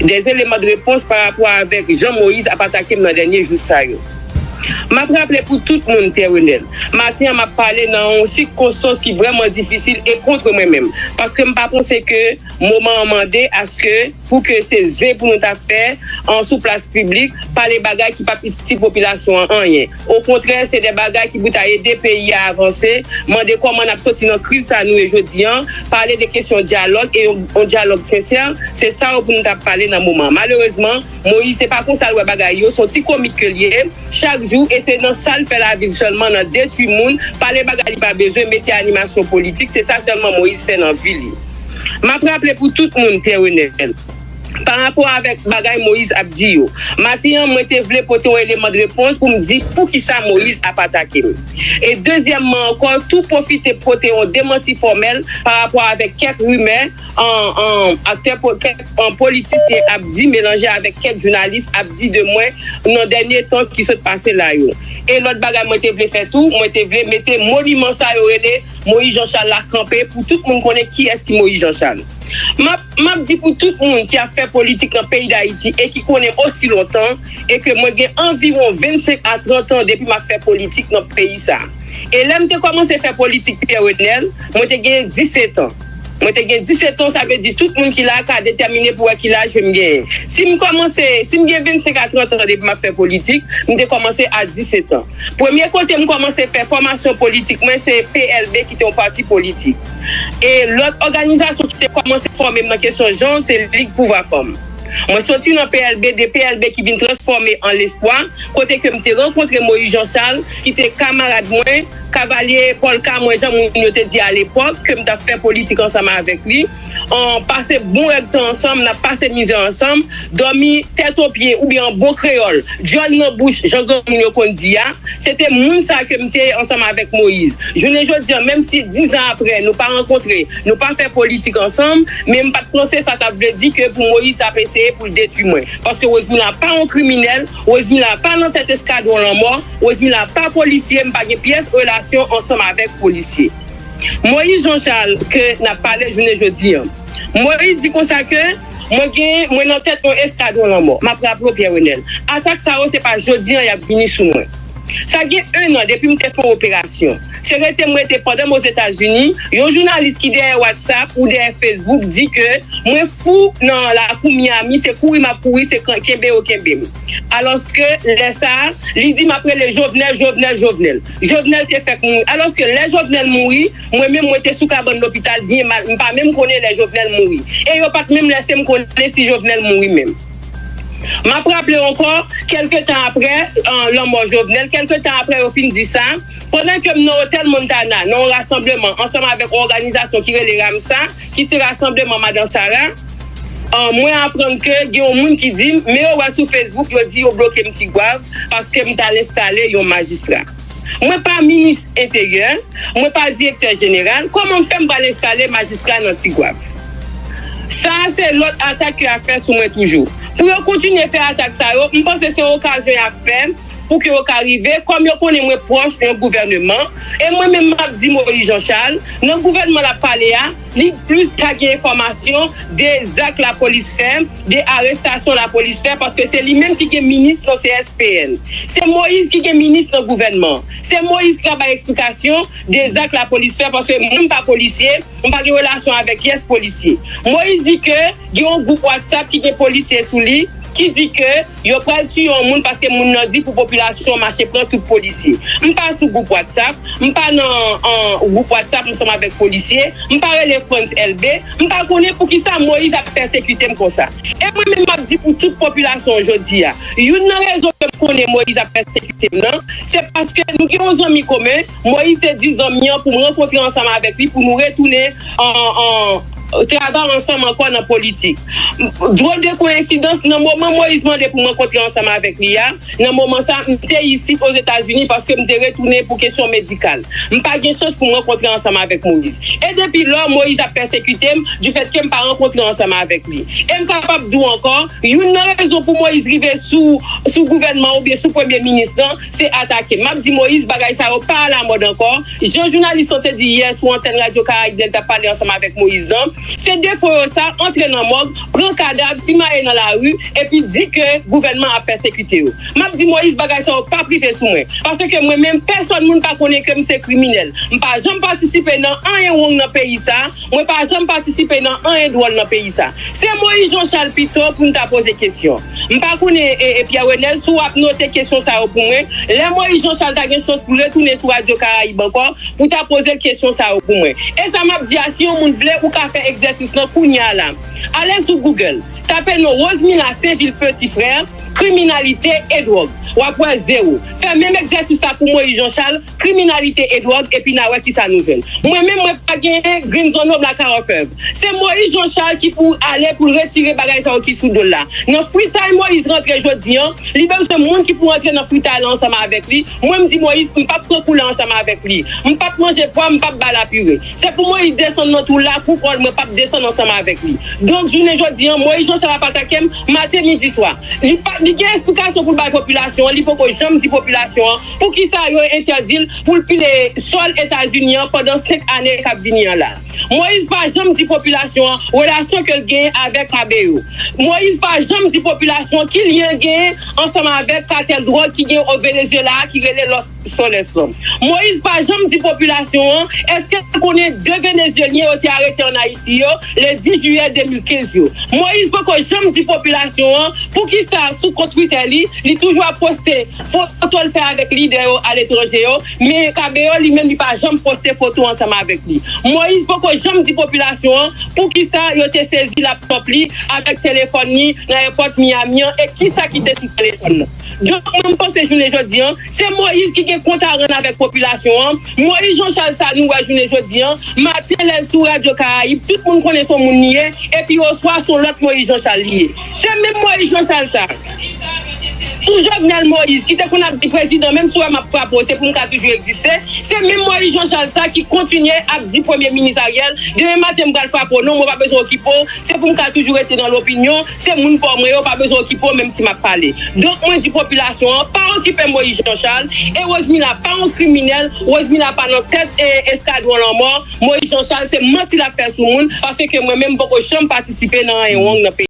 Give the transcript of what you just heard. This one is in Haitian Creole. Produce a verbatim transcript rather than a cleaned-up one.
des éléments de réponse pa rapò avèk jan Moyiz ap atake m nan dènye jou sa yo. M ap raple pou tout moun, Pè Renèl, maten an m ap pale nan yon sikonstans ki vrèman difisil e kont mwen menm, paske m pa panse ke moman an mande aske pou ke se zen pou nou ta fè an sou plas piblik, pale bagay ki p ap itil popilasyon an anyen. Okontrè, se de bagay ki pou ta ede peyi a avanse, mande kòman n ap soti nan kriz sa nou ye jodi an, pale de kesyon dyalòg e yon, yon dyalòg sensè, se sa yo pou nou ta pale nan moman an. Malerezman, Moyiz se pa konsa l wè bagay yo, se yon ti komik ke l ye. Chak jou, e se nan sa l fè lavi l sèlman, nan detwi moun, pale bagay li pa bezwen, mete animasyon politik, se sa sèlman Moyiz fè nan vi li. M ap raple pou tout moun, Pè Renèl, pa rapò avèk bagay Moyiz ap di yo. Maten an, mwen te vle pote yon eleman de repons pou m di poukisa Moyiz ap atake m. E dezyèmman ankò, tou pwofite pote yon demanti fòmèl pa rapò avèk kèk rimè an, an, aktè po-, kèk, an, politisyen ap di, melanje avèk kèk jounalis ap di de mwen nan dènye tan ki sot pase la yo. E lòt bagay mwen te vle fè tou, mwen te vle mete moniman sa yo rele Moyiz Jan Chal la kanpe pou tout moun konnen kiyès ki Moyiz Jan Chal. M ap, m ap di pou tout moun ki ap fè politik nan peyi Dayiti e ki konnen m osi lontan e ke mwen gen anviwon vennsenk a trant an depi m ap fè politik nan peyi sa. E lè m te kòmanse fè politik, Pè Renèl, mwen te gen disèt an. Mwen te gen disèt an, sa vle di tout moun ki la ka detèmine pou wè ki laj ke m genyen. Si m kòmanse, si m gen vennsenk a trant an depi m ap fè politik, m te kòmanse a disèt an. Premye kote m kòmanse fè fòmasyon politik mwen, se P L B ki te yon pati politik. E lòt òganizasyon ki te kòmanse fòme m nan kesyon jan, se Lig Pouvwa Fanm. Mwen soti nan P L B, de P L B ki vin transfòme an Lespwa, kote ke m te rankontre Moyiz Jan Chal, ki te kamarad mwen, kavalye pòlka mwen, jan moun yo te di alepòk, ke m t ap fè politik ansanm avèk li. An pase bon rèd tan ansanm, n ap pase mizè ansanm, dòmi tèt o pye oubyen an bon kreyòl, djòl nan bouch, jan granmoun yo konn di a. Se te moun sa ke m te ansanm avèk Moyiz. Jounen jodi an, menm si diz an apre, nou pa rankontre, nou pa fè politik ansanm, men m pa t panse sa t ap vle di ke pou Moyiz ap eseye pou l detwi mwen. Paske Rosemila pa yon kriminèl, Rosemila pa nan tèt eskadwon lanmò, Rosemila pa polisye, m pa gen pyès relasyon ansanm avèk polisye. Moyiz Jan Chal ke n ap pale jounen jodi an. Moyiz di konsa ke mwen gen, mwen nan tèt yon eskadwon lanmò. M ap raple w, Pè Renèl, atak sa yo se pa jodi an y ap vini sou mwen. Sa gen en an depi m te fè yon operasyon. Se rete m rete pandan m Ozetazini, yon jounalis ki dèyè WhatsApp ou dèyè Facebook di ke mwen fou nan lakou Miami, se kouri m ap kouri, se kenbe yo kenbe m. Alòske lè sa a, li di m ap rele Jovenel, Jovenel, Jovenel. Jovenel te fèk mouri. Alòske lè Jovenel mouri, mwen menm mwen te sou kabann lopital byen mal, m pa menm konnen lè Jovenel mouri. E yo pa t menm lèse m konnen si Jovenel mouri menm. M ap raple w ankò, kèlke tan apre, an, lanmò Jovenel, kèlke tan apre yo fin di sa, pandan ke m nan otèl Montana, nan yon rasanbleman ansanm avèk yon òganizasyon ki rele RAMSA, ki se Rasanbleman Madan Sara, an, mwen aprann ke gen yon moun ki di m, men yo wè sou Facebook, yo di yo bloke m Tigwav paske m t al enstale yon majistra. Mwen pa minis enteryè, mwen pa direktè jeneral, kòman m fè m pral enstale majistra nan Tigwav? Sa a se lòt atak ke y ap fè sou mwen toujou. Pou yo kontinye fè atak sa yo, m panse se yon okazyon y ap fè pou ke yo ka rive, kòm yo konnen mwen pwòch yon gouvèneman, e mwen menm m ap di Moyiz Jan Chal, nan gouvènman l ap pale a, li plis ka gen enfòmasyon de zak lapolis fè, de arestasyon lapolis fè, paske se li menm ki gen minis nan C S P N. Se Moyiz ki gen minis nan gouvènman. Se Moyiz ki ka bay eksplikasyon de zak lapolis fè, paske mwen m pa polisye, m pa gen relasyon avèk pyès polisye. Moyiz di ke gen yon gwoup WhatsApp ki gen polisye sou li, ki di ke yo pral tiye yon moun paske moun nan di pou popilasyon mache pran tout polisye. M pa sou gwoup WhatsApp, m pa nan, an, gwoup WhatsApp ansanm avèk polisye, m pa rele Frantz Elbé, m pa konnen poukisa Moyiz ap pèsekite m konsa. E mwen menm m ap di pou tout popilasyon an jodi a, youn nan rezon ke m konnen Moyiz ap pèsekite m nan, se paske nou gen yon zanmi komen, Moyiz te di zanmi an pou m rankontre ansanm avèk li pou nou retounen an, an, travay ansanm ankò nan politik. Dwòl de koyensidans, nan moman Moyiz mande pou m rankontre ansanm avèk li a, nan moman sa, m te isit Ozetazini paske m te retounen pou kesyon medikal. M pa gen chans pou m rankontre ansanm avèk Moyiz. E depi lò, Moyiz ap pèsekite m, difèt ke m pa rankontre ansanm avèk li. E m kapab di w ankò, youn nan rezon pou Moyiz rive sou, sou gouvènman oubyen sou premye minis lan, se atake m. M ap di Moyiz, bagay sa yo pa alamòd ankò. Jan jounalis lan te di yè sou antèn Radyo Karayib lè l t ap pale ansanm avèk Moyiz lan, Se defo yo sa, antre nan mòg, pran kadav, simaye nan lari, epi di ke gouvènman ap pèsekite yo. M ap di Moyiz, bagay sa yo p ap rive sou mwen. Paske mwen menm, pèsòn moun pa konnen ke m se kriminèl. M pa janm patisipe nan anyen wrong nan peyi sa. Mwen pa janm patisipe nan anyen dwòl nan peyi sa. Se Moyiz Jan Chal pito pou n ta poze kesyon. M pa konnen, e, e Pierre Renel, si w ap note kesyon sa yo pou mwen. Lè Moyiz Jan Chal ta gen chans pou retounen sou Radyo Karayib ankò, pou ta poze l kesyon sa yo pou mwen. E sa m ap di a, si yon moun vle, ou ka fè egzèsis lan kounye a la. Ale sou Google, tape non Rosemila Sainvil Petit Frère, kriminalite e dwòg. W ap wè zewo. Fè menm egzèsis sa pou Moyiz Jan Chal, kriminalite e dwòg, epi n a wè kisa nou jwenn. Mwen menm, mwen pa genyen grenn zannobla karofèv. Se Moyiz Jan Chal ki pou ale pou l retire bagay sa yo ki sou do l la. Nan fritay Moyiz rantre jodi an, li bezwen moun ki pou rantre nan fritay la ansanm avèk li. Mwen, m di Moyiz, m p ap pran koulè ansanm avèk li. M p ap manje pwa, m p ap ba l a pire. Se pou Moyiz desann nan twou la pou kò l, mwen p ap desann ansanm avèk li. Donk, jounen jodi an, Moyiz Jan Chal ap atake m maten, midi, swa. Li pa, li gen esplikasyon pou l bay popilasyon an, li poko janm di popilasyon an poukisa yo entèdi l pou l pile sòl Etazini an pandan senk ane k ap vini an la. Moyiz pa janm di popilasyon an relasyon ke l genyen avèk Kabeyo. Moyiz pa janm di popilasyon ki lyen l genyen ansanm avèk katèl dwòg ki gen o Venezuela a ki rele Los Soles lan. Moyiz pa janm di popilasyon an èske l konnen de Venezyelyen yo te arete ann Ayiti yo, le dis jiyè de mil kenz yo. Moyiz poko janm di popilasyon an poukisa sou kont Twitter li, li toujou ap poste foto l fè avèk lidè yo aletranje yo, men Kabeyo li menm li pa janm poste foto ansanm avèk li. Moyiz poko janm di popilasyon an poukisa yo te sezi laptop li avèk telefòn li nan èpòt Miami an e kisa ki te sou telefòn nan. Donk, mwen, m panse jounen jodi an, se Moyiz ki gen kont a rann avèk popilasyon an. Moyiz Jan Chal sa nou wè jounen jodi an, maten lè l sou Radyo Karayib, tout moun konnen se yon moun li ye, epi oswa se yon lòt Moyiz Jan Chal li ye. Se menm Moyiz Jan Chal sa. Pou Jovenel Moïse, ki te konn ap di prezidan, menm si w wè m ap frape w, se pou m ka toujou egziste. Se menm Moïse Jean Charles sa ki kontinye ap di premye minis Ariel, demen maten m pral frape w, non, mwen pa bezwen okipe w, se pou m ka toujou rete nan lopinyon, se moun pa w mwen yo, pa bezwen okipe w, menm si m ap pale. Donk, mwen di popilasyon an, pa okipe Moïse Jean Charles, e Rosemila pa yon kriminèl, Rosemila pa nan tèt e eskadwon lanmò, Moïse Jean Charles, se manti l ap fè sou moun, paske mwen menm, m poko janm patisipe nan anyen wrong nan peyi.